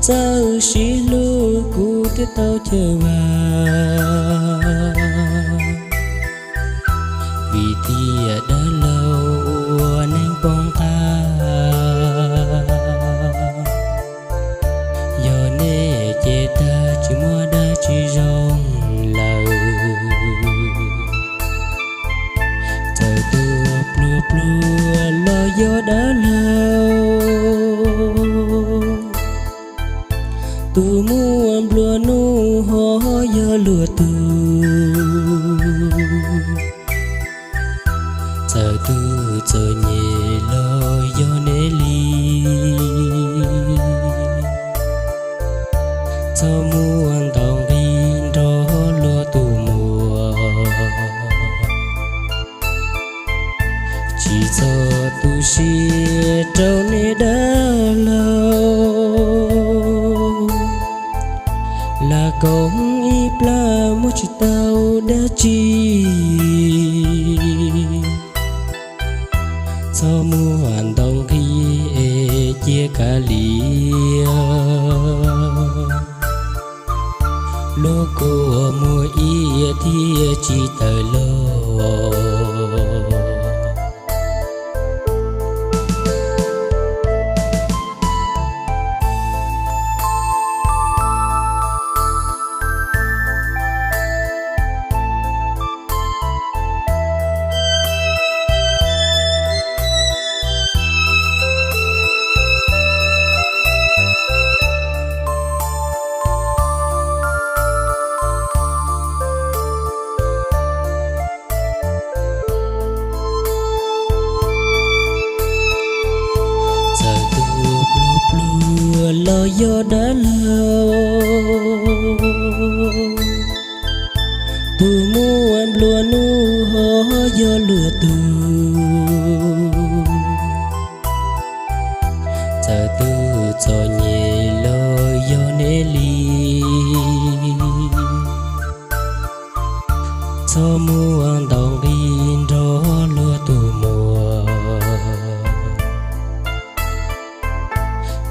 Txawj sib hlub kuv thiaj tau chaw vam, vim tias dab laug ua neeg poob qab. Yog nej ces tag tsis muaj dab tsi zoo lawm. Txawm tus pluag pluag los yog dab laug, tus muaj nplua nuj ho yog luag tug. Txawm tus txom nyem los yog neb li, txhob muaj ntaus nqi nrog luag tus muam. Tsis txhob tu siab rau nej dab laug, lam koom ib plab muab tsis tau dab tsi. Txhob muaj ntaus nqi es cia kav liam, luag kua muag ib thiaj tsis tawm los. Txawm tus pluag pluag los yog dab laug, tus muaj nplua nuj ho yog luag tug. Txawm tus txom nyem los yog neb li, txhob muaj ntaus nqi nrog luag tus muam.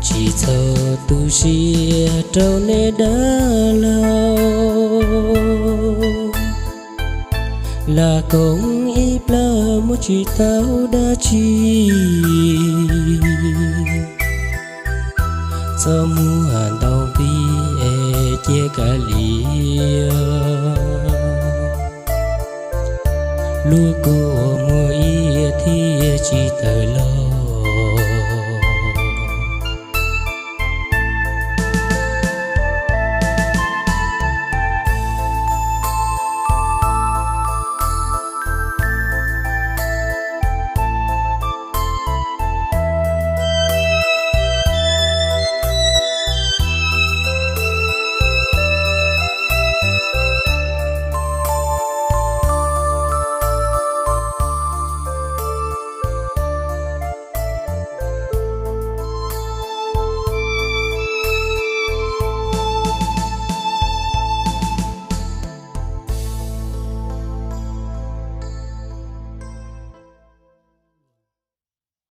Tsis txhob tu siab rau nej dab laug, lam koom ib plab muab tsis tau dab tsi. Txhob muaj ntaus nqi es cia kav liam, luag kua muag ib thiaj tsis tawm los.